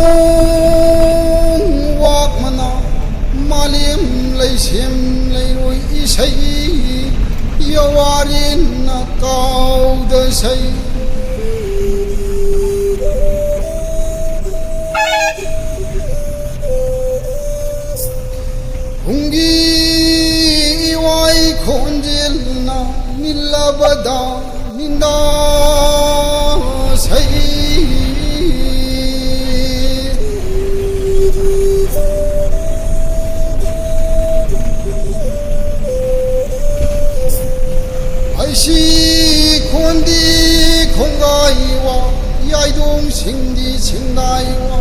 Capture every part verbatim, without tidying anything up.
ꯅꯍꯥꯅꯣꯡ ꯋꯥꯛꯃꯅ ꯃꯥꯂꯦꯝ ꯂꯩꯁꯦꯝ ꯂꯩꯔꯣꯏ ꯏꯁꯩ ꯌꯥꯋꯥꯔꯦꯟꯅ ꯀꯥꯎꯗ ꯁꯩ꯫ ꯍꯨꯝꯒꯤ ꯏꯋꯥꯏ ꯈꯣꯟꯖꯦꯜꯅ ꯅꯤꯜꯂꯕꯗ ꯅꯤꯟꯗꯥ ꯁꯩ꯫ ꯑꯩꯁꯤ ꯈꯣꯟꯗꯤ ꯈꯣꯡꯒꯥꯏ ꯋꯥ, ꯌꯥꯏꯗꯣꯡꯁꯤꯡꯗꯤ ꯁꯤꯡꯗꯥꯏ ꯋꯥ꯫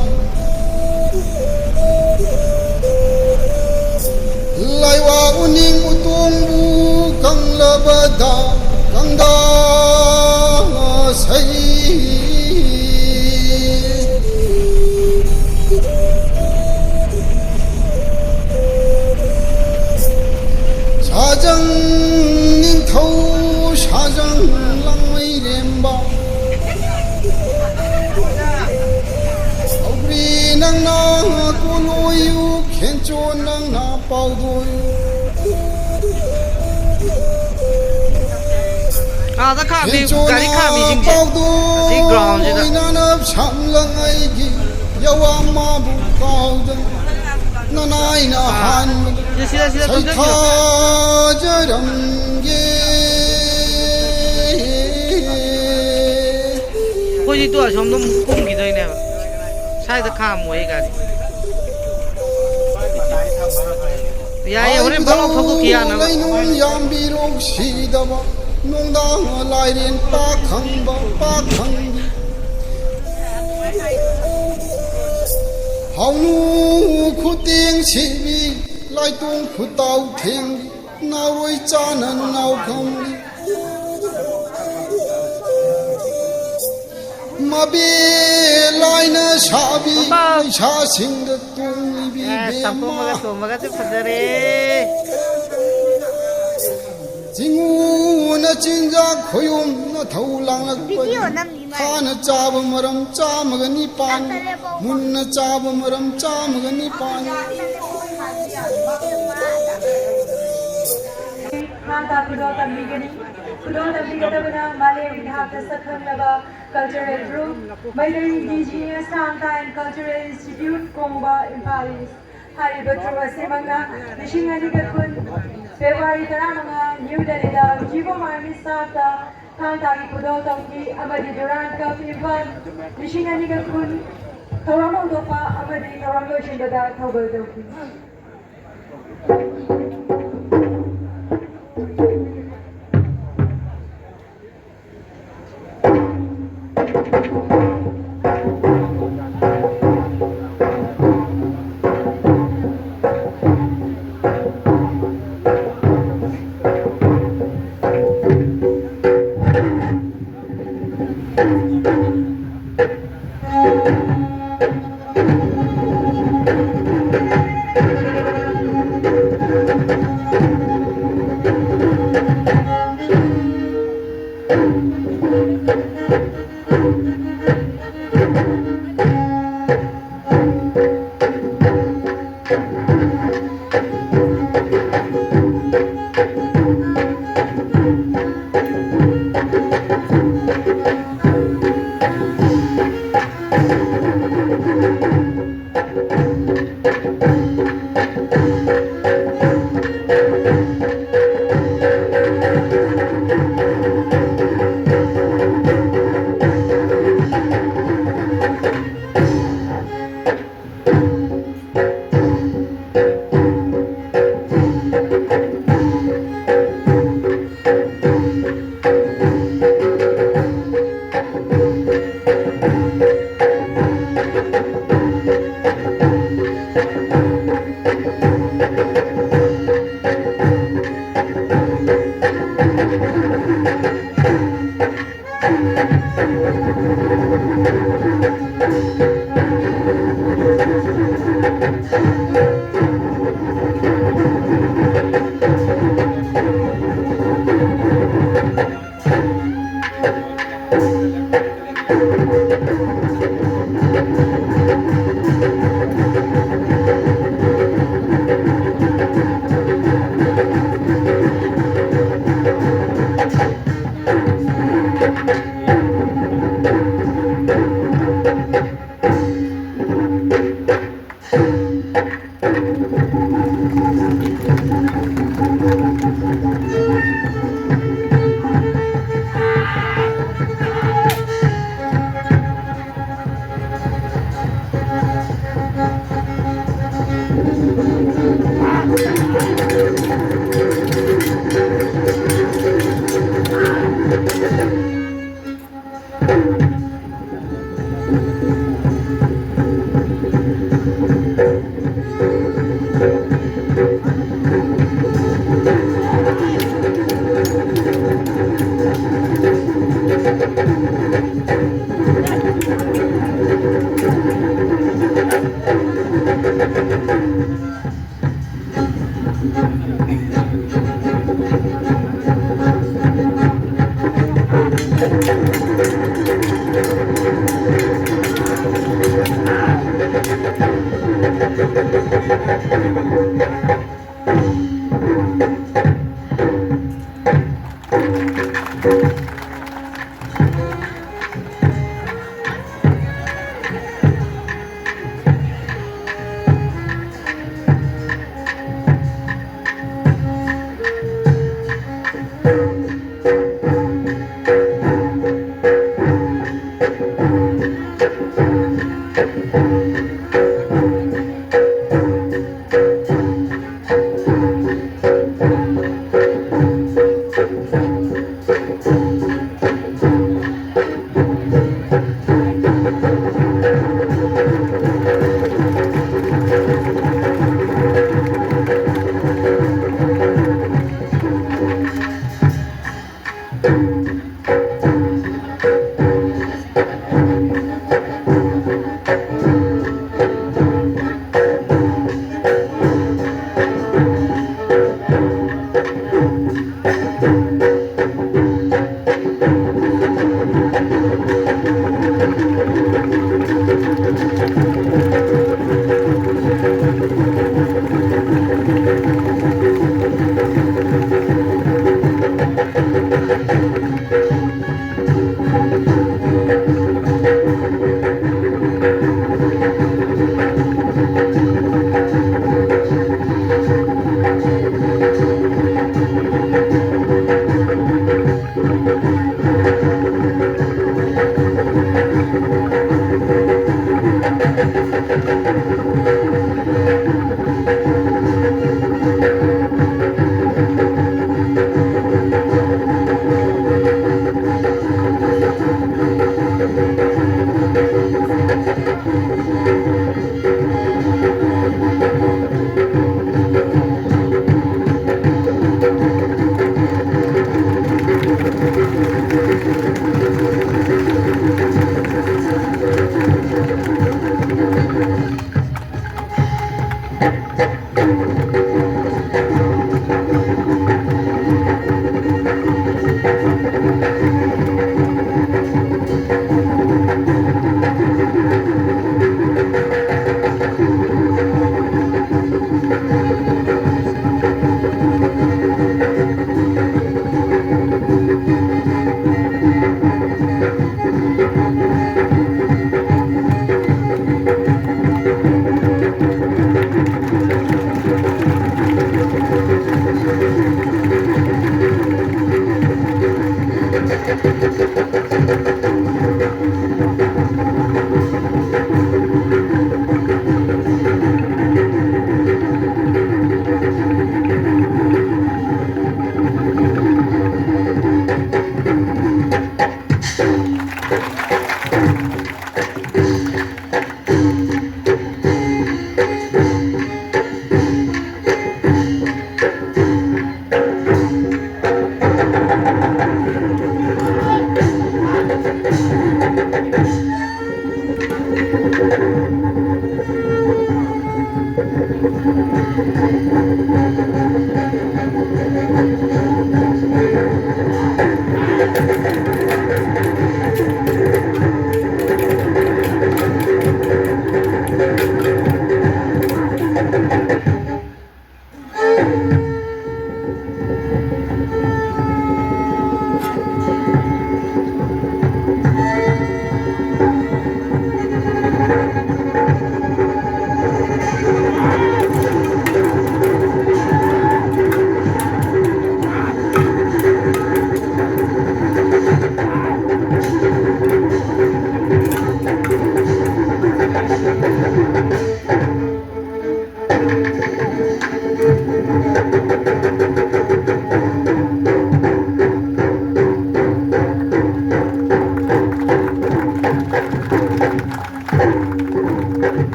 ꯂꯥꯏꯋꯥ ꯎꯅꯤꯡ ꯎꯇꯣꯡꯕꯨ ꯀꯪꯂꯕꯗ ꯀꯪꯗꯥ ꯁꯩ꯫ ꯁꯥꯖꯪ ꯅꯤꯡꯊꯧ ꯁꯥꯖꯪ ꯂꯥꯡꯃꯩꯔꯦꯝꯕ꯫ ꯁꯧꯒ꯭ꯔꯤ ꯅꯪꯅ ꯀꯣꯂꯣꯏꯌꯨ, ꯈꯦꯟꯆꯣ ꯅꯪꯅ ꯄꯥꯎꯗꯣꯏꯌꯨ꯫ ꯑꯥꯗ ꯈꯥꯝꯃꯤ, ꯈꯦꯟꯆꯣꯅ ꯒꯥꯔꯤ ꯈꯥꯝꯃꯤꯁꯤꯡꯁꯦ ꯄꯥꯎꯗꯣꯏ ꯑꯁꯤ ꯒ꯭ꯔꯥꯎꯟꯁꯤꯗ꯫ ꯏꯅꯥꯅ ꯁꯝꯂꯪ ꯑꯩꯒꯤ ꯌꯥꯋꯥ ꯃꯥꯕꯨ ꯀꯥꯎꯗꯅ ꯅꯅꯥꯏꯅ ꯍꯥꯟꯕꯗ ꯁꯤꯗ, ꯁꯤꯗ, ꯁꯤꯗ, ꯁꯤꯗ, ꯁꯤꯗ꯫ ꯁꯩꯊꯥꯖꯔꯝꯒꯦ꯫ ꯑꯩꯈꯣꯏꯗꯤ ꯇꯨ ꯑꯁꯣꯝꯗ ꯑꯃꯨꯛ ꯀꯨꯝꯈꯤꯗꯣꯏꯅꯦꯕ꯫ ꯁ꯭ꯋꯥꯏꯗ ꯈꯥꯝꯃꯣꯏ ꯒꯥꯔꯤ꯫ ꯌꯥꯏꯌꯦ, ꯍꯣꯔꯦꯟ ꯐꯠ ꯂꯥꯎ ꯊꯧꯗꯣꯛꯈꯤ ꯌꯥꯅꯕ꯫ ꯂꯩꯅꯨꯡ ꯌꯥꯝꯕꯤꯔꯣꯛ ꯁꯤꯗꯕ ꯅꯨꯡꯗꯥꯡ ꯂꯥꯏꯔꯦꯟ ꯄꯥꯛ ꯈꯪꯕ ꯄꯥꯛ ꯈꯪꯕꯤ꯫ ꯍꯥꯎꯅꯨ ꯈꯨꯇꯦꯡ ꯁꯤꯕꯤ ꯂꯥꯏꯇꯣꯡ ꯈꯨꯇꯥꯎ ꯊꯦꯡꯕꯤ ꯅꯥꯎꯔꯣꯏ ꯆꯥꯅ ꯅꯥꯎ ꯈꯪꯕꯤ꯫ ꯃꯕꯦ ꯂꯥꯏꯅ ꯁꯥꯕꯤ ꯄꯥꯄꯥ꯫ ꯂꯩꯁꯥꯁꯤꯡꯗ ꯇꯣꯡꯂꯤꯕꯤ ꯑꯦ, ꯕꯦꯝꯃ꯫ ꯆꯥꯛꯊꯣꯛꯑꯒ ꯇꯣꯝꯕꯒꯁꯦ ꯐꯖꯔꯦ꯫ ꯆꯤꯡꯉꯨꯅ ꯆꯤꯟꯖꯥꯛ ꯈꯣꯏꯌꯨꯝꯅ ꯊꯧ ꯂꯥꯡꯂꯛꯄꯗꯤ ꯚꯤꯗꯤꯑꯣ ꯅꯝꯃꯤ ꯃꯥꯜꯂꯦ꯫ ꯊꯥꯅ ꯆꯥꯕ ꯃꯔꯝ ꯆꯥꯝꯃꯒ ꯅꯤꯄꯥꯟ, ꯃꯨꯟꯅ ꯆꯥꯕ ꯃꯔꯝ ꯆꯥꯝꯃꯒ ꯅꯤꯄꯥꯟ꯫ ꯊꯥꯡ ꯇꯥ ꯈꯨꯗꯣꯜ ꯇꯝꯕꯤꯒꯅꯤ꯫ ꯈꯨꯗꯣꯜ ꯇꯝꯕꯤꯒꯗꯕꯅ ꯃꯥꯂꯦꯝꯒꯤ ꯊꯥꯛꯇ ꯁꯛꯈꯪꯂꯕ cultural group, Meitei Indigenous Thang Ta and Cultural Institute, ꯀꯣꯡꯕ, Imphal ꯏꯁ꯫ ꯍꯥꯏꯔꯤꯕ ꯇ꯭ꯔꯨꯞ ꯑꯁꯤꯃꯛꯅ ꯂꯤꯁꯤꯡ ꯑꯅꯤꯒ ꯀꯨꯟ ꯐꯦꯕ꯭ꯔꯨꯋꯥꯔꯤ ꯇꯔꯥꯃꯉꯥ, ꯅ꯭ꯌꯨ ꯗꯦꯜꯂꯤꯗ ꯖꯤꯕꯣ ꯑꯥꯔꯃꯤ ꯁ꯭ꯇꯥꯐꯇ ꯊꯥꯡ ꯇꯥꯒꯤ ꯈꯨꯗꯣꯜ ꯇꯧꯈꯤ ꯑꯃꯗꯤ ꯗꯨꯔꯥꯟ ꯀꯞ ꯏꯝꯐꯥꯜ ꯂꯤꯁꯤꯡ ꯑꯅꯤꯒ ꯀꯨꯟ ꯊꯧꯔꯝ ꯍꯧꯗꯣꯛꯄ ꯑꯃꯗꯤ ꯊꯧꯔꯝ ꯂꯣꯏꯁꯤꯟꯕꯗ ꯊꯧꯒꯜ ꯇꯧꯈꯤ꯫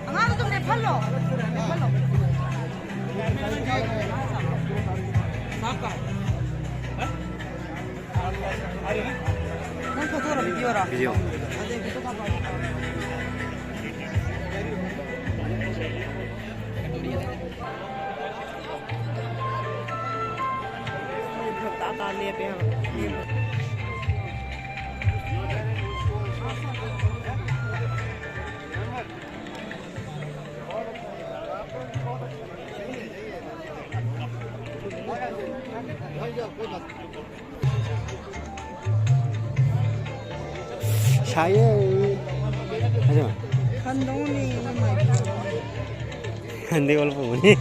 ꯑꯉꯥꯡꯗꯣ ꯑꯗꯨꯝ ꯂꯦꯞꯍꯜꯂꯣ꯫ ꯂꯦꯞꯍꯜꯂꯣ꯫ ꯅꯪ ꯐꯣꯇꯣꯔꯣ, ꯚꯤꯗꯤꯑꯣꯔꯣ? ꯚꯤꯗꯤꯑꯣ꯫ ꯐꯔꯛ ꯇꯥ ꯇꯥ ꯂꯦꯞꯄꯦ ꯍꯥꯏꯕ꯫ ꯁꯥꯏꯌꯦ꯫ ꯑꯗꯣ꯫ ꯈꯟꯗꯧꯅꯤ, ꯏꯃꯥꯏ ꯄꯦꯝꯃ꯫ ꯈꯟꯗꯦ ꯑꯣꯜꯂꯛꯄꯕꯨꯅꯤ꯫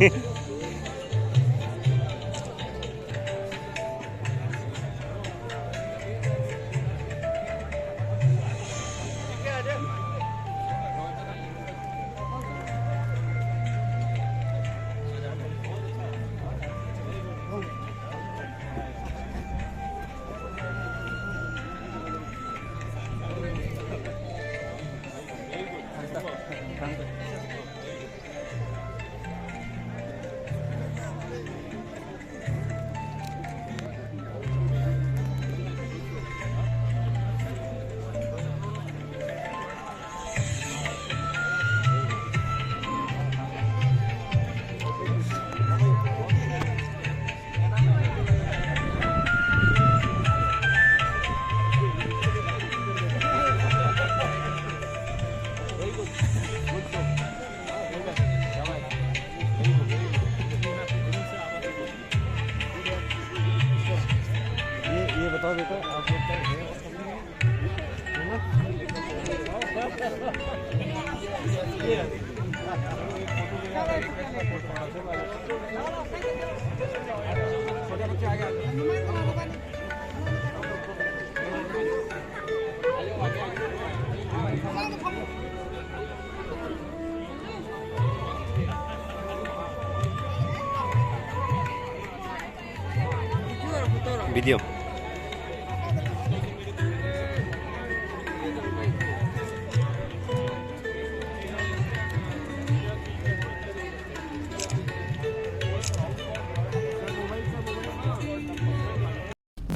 Video.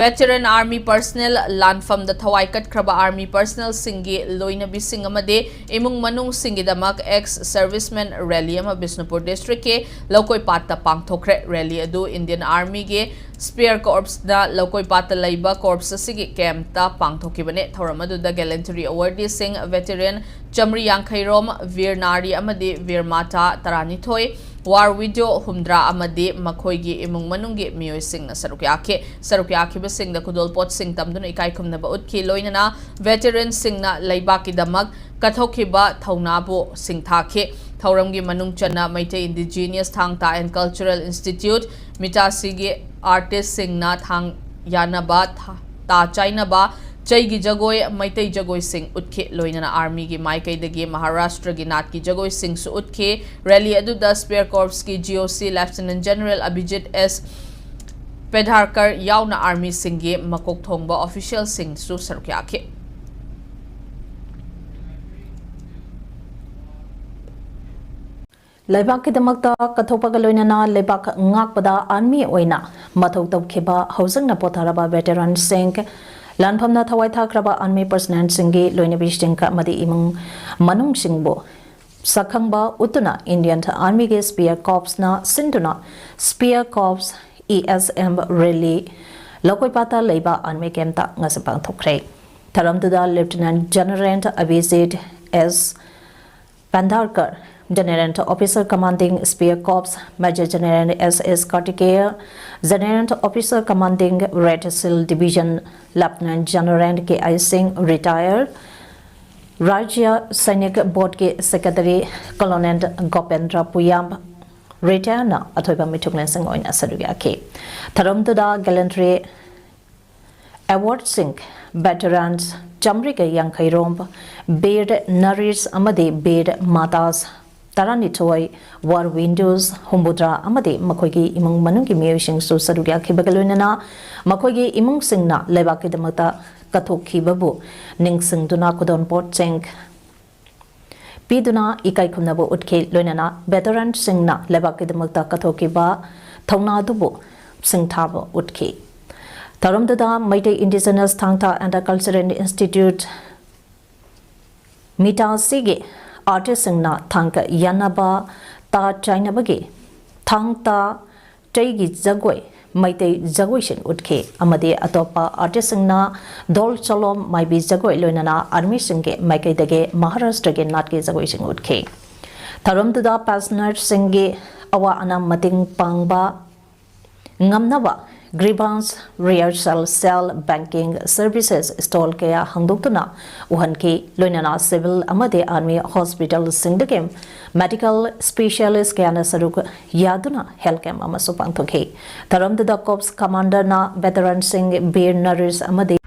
Veteran Army Personnel ꯂꯥꯟꯐꯝꯗ ꯊꯋꯥꯏ ꯀꯠꯈ꯭ꯔꯕ Army Personnelꯁꯤꯡꯒꯤ ꯂꯣꯏꯅꯕꯤꯁꯤꯡ ꯑꯃꯗꯤ ꯏꯃꯨꯡ ꯃꯅꯨꯡꯁꯤꯡꯒꯤꯗꯃꯛ Ex Servicemen Rally ꯑꯃ ꯕꯤꯁꯅꯨꯄꯨꯔ Districtꯀꯤ ꯂꯧꯀꯣꯏꯄꯥꯠꯇ ꯄꯥꯡꯊꯣꯛꯈ꯭ꯔꯦ꯫ Rally ꯑꯗꯨ Indian Armyꯒꯤ Spear Corpsꯅ ꯂꯧꯀꯣꯏꯄꯥꯠꯇ ꯂꯩꯕ corps ꯑꯁꯤꯒꯤ campꯇ ꯄꯥꯡꯊꯣꯛꯈꯤꯕꯅꯤ꯫ ꯊꯧꯔꯝ ꯑꯗꯨꯗ gallantry awardeeꯁꯤꯡ veteran ꯆꯥꯃꯔꯤ ꯌꯥꯡꯈꯩ ꯔꯣꯝ, ꯚꯤꯔ ꯅꯥꯔꯤ ꯑꯃꯗꯤ ꯚꯤꯔ ꯃꯥꯇꯥ ꯇꯔꯥꯅꯤꯊꯣꯏ, war widow ꯍꯨꯝꯗ꯭ꯔꯥ ꯑꯃꯗꯤ ꯃꯈꯣꯏꯒꯤ ꯏꯃꯨꯡ ꯃꯅꯨꯡꯒꯤ ꯃꯤꯑꯣꯏꯁꯤꯡꯅ ꯁꯔꯨꯛ ꯌꯥꯈꯤ꯫ ꯁꯔꯨꯛ ꯌꯥꯈꯤꯕꯁꯤꯡꯗ ꯈꯨꯗꯣꯜꯄꯣꯠꯁꯤꯡ ꯇꯝꯗꯨꯅ ꯏꯀꯥꯏ ꯈꯨꯝꯅꯕ ꯎꯠꯈꯤ꯫ ꯂꯣꯏꯅꯅ veteranꯁꯤꯡꯅ ꯂꯩꯕꯥꯛꯀꯤꯗꯃꯛ ꯀꯠꯊꯣꯛꯈꯤꯕ ꯊꯧꯅꯥꯕꯨ ꯁꯤꯡꯊꯥꯈꯤ꯫ ꯊꯧꯔꯝꯒꯤ ꯃꯅꯨꯡ ꯆꯟꯅ Meitei Indigenous Thang Ta and Cultural Institute, ꯃꯤꯇꯥꯁꯤꯒꯤ artistꯁꯤꯡꯅ ꯊꯥꯡ ꯌꯥꯅꯕ, ꯊꯥ-, ꯇꯥ ꯆꯥꯏꯅꯕ, ꯆꯩꯒꯤ ꯖꯒꯣꯏ, ꯃꯩꯇꯩ ꯖꯒꯣꯏꯁꯤꯡ ꯎꯠꯈꯤ꯫ ꯂꯣꯏꯅꯅ Armyꯒꯤ ꯃꯥꯏꯀꯩꯗꯒꯤ ꯃꯍꯥꯔꯥꯁꯇ꯭ꯔꯒꯤ ꯅꯥꯠꯀꯤ ꯖꯒꯣꯏꯁꯤꯡꯁꯨ ꯎꯠꯈꯤ꯫ Rally ꯑꯗꯨꯗ Spear Corpsꯀꯤ G O C Lieutenant General Abhijit S Pedharkar ꯌꯥꯎꯅ Armyꯁꯤꯡꯒꯤ ꯃꯀꯣꯛ ꯊꯣꯡꯕ officialꯁꯤꯡꯁꯨ ꯁꯔꯨꯛ ꯌꯥꯈꯤ꯫ ꯂꯩꯕꯥꯛꯀꯤꯗꯃꯛꯇ ꯀꯠꯊꯣꯛꯄꯒ ꯂꯣꯏꯅꯅ ꯂꯩꯕꯥꯛ ꯉꯥꯛꯄꯗ army ꯑꯣꯏꯅ ꯃꯊꯧ ꯇꯧꯈꯤꯕ ꯍꯧꯖꯤꯛꯅ ꯄꯣꯊꯥꯔꯕ veteranꯁꯤꯡ, ꯂꯥꯟꯐꯝꯗ ꯊꯋꯥꯏ ꯊꯥꯈ꯭ꯔꯕ army personnelꯁꯤꯡꯒꯤ ꯂꯣꯏꯅꯕꯤꯁꯤꯡ ꯑꯃꯗꯤ ꯏꯃꯨꯡ ꯃꯅꯨꯡꯁꯤꯡꯕꯨ ꯁꯛꯈꯪꯕ ꯎꯠꯇꯨꯅ Indian Armyꯒꯤ Spear Corpsꯅ ꯁꯤꯟꯗꯨꯅ Spear Corps E S M Rally ꯂꯧꯀꯣꯏꯄꯥꯠꯇ ꯂꯩꯕ army campꯇ ꯉꯁꯤ ꯄꯥꯡꯊꯣꯛꯈ꯭ꯔꯦ꯫ ꯊꯧꯔꯝꯗꯨꯗ Lieutenant General Abhijit S Pandharkar, General Officer Commanding Spear Corps Major General S S Kartikeya, General Officer Commanding Red Shield Division Lieutenant General K I Singh, retired, Rajya Sainik Board ꯀꯤ Secretary Colonel Gopendra Puyam, retired ꯅ ꯑꯊꯣꯏꯕ ꯃꯤꯊꯨꯡꯂꯦꯟꯁꯤꯡ ꯑꯣꯏꯅ ꯁꯔꯨꯛ ꯌꯥꯈꯤ꯫ ꯊꯧꯔꯝꯗꯨꯗ gallantry award ꯁꯤꯡ veterans ꯆꯥꯃꯔꯤꯒ ꯌꯥꯡꯈꯩ ꯔꯣꯝ, ꯕꯤꯔ ꯅꯥꯔꯤꯁ ꯑꯃꯗꯤ ꯕꯤꯔ ꯃꯥꯇꯥꯁ ꯇꯔꯥꯅꯤꯊꯣꯏ, war widows ꯍꯨꯝꯐꯨꯇꯔꯥ ꯑꯃꯗꯤ ꯃꯈꯣꯏꯒꯤ ꯏꯃꯨꯡ ꯃꯅꯨꯡꯒꯤ ꯃꯤꯑꯣꯏꯁꯤꯡꯁꯨ ꯁꯔꯨꯛ ꯌꯥꯈꯤꯕꯒ ꯂꯣꯏꯅꯅ ꯃꯈꯣꯏꯒꯤ ꯏꯃꯨꯡꯁꯤꯡꯅ ꯂꯩꯕꯥꯛꯀꯤꯗꯃꯛꯇ ꯀꯠꯊꯣꯛꯈꯤꯕꯕꯨ ꯅꯤꯡꯁꯤꯡꯗꯨꯅ ꯈꯨꯗꯣꯜꯄꯣꯠꯁꯤꯡ ꯄꯤꯗꯨꯅ ꯏꯀꯥꯏ ꯈꯨꯝꯅꯕ ꯎꯠꯈꯤ꯫ ꯂꯣꯏꯅꯅ veteranꯁꯤꯡꯅ ꯂꯩꯕꯥꯛꯀꯤꯗꯃꯛꯇ ꯀꯠꯊꯣꯛꯈꯤꯕ ꯊꯧꯅꯥꯗꯨꯕꯨ ꯁꯤꯡꯊꯥꯕ ꯎꯠꯈꯤ꯫ ꯊꯧꯔꯝꯗꯨꯗ Meitei Indigenous Thangta and Cultural Institute, ꯃꯤꯇꯥꯁꯤꯒꯤ artistꯁꯤꯡꯅ ꯊꯥꯡꯒ ꯌꯥꯟꯅꯕ, ꯇꯥ ꯆꯥꯏꯅꯕꯒꯤ ꯊꯥꯡ ꯇꯥ ꯇꯩꯒꯤ ꯖꯒꯣꯏ, ꯃꯩꯇꯩ ꯖꯒꯣꯏꯁꯤꯡ ꯎꯠꯈꯤ ꯑꯃꯗꯤ ꯑꯇꯣꯞꯄ artistꯁꯤꯡꯅ ꯙꯣꯜ ꯆꯣꯂꯣꯝ ꯃꯥꯏꯕꯤ ꯖꯒꯣꯏ, ꯂꯣꯏꯅꯅ armyꯁꯤꯡꯒꯤ ꯃꯥꯏꯀꯩꯗꯒꯤ ꯃꯍꯥꯔꯥꯁꯇ꯭ꯔꯒꯤ ꯅꯥꯠꯀꯤ ꯖꯒꯣꯏꯁꯤꯡ ꯎꯠꯈꯤ꯫ ꯊꯧꯔꯝꯗꯨꯗ pensionerꯁꯤꯡꯒꯤ ꯑꯋꯥ ꯑꯅꯥ ꯃꯇꯦꯡ ꯄꯥꯡꯕ ꯉꯝꯅꯕ grievance rehearsal cell, banking services stall ꯀꯌꯥ ꯍꯥꯡꯗꯣꯛꯇꯨꯅ ꯎꯍꯟꯈꯤ꯫ ꯂꯣꯏꯅꯅ civil ꯑꯃꯗꯤ army hospitalꯁꯤꯡꯗꯒꯤ medical specialist ꯀꯌꯥꯅ ꯁꯔꯨꯛ ꯌꯥꯗꯨꯅ health camp ꯑꯃꯁꯨ ꯄꯥꯡꯊꯣꯛꯈꯤ꯫ ꯊꯧꯔꯝꯗꯨꯗ corps commanderꯅ veteranꯁꯤꯡ, ꯕꯤꯔ ꯅꯥꯔꯤꯁ ꯑꯃꯗꯤ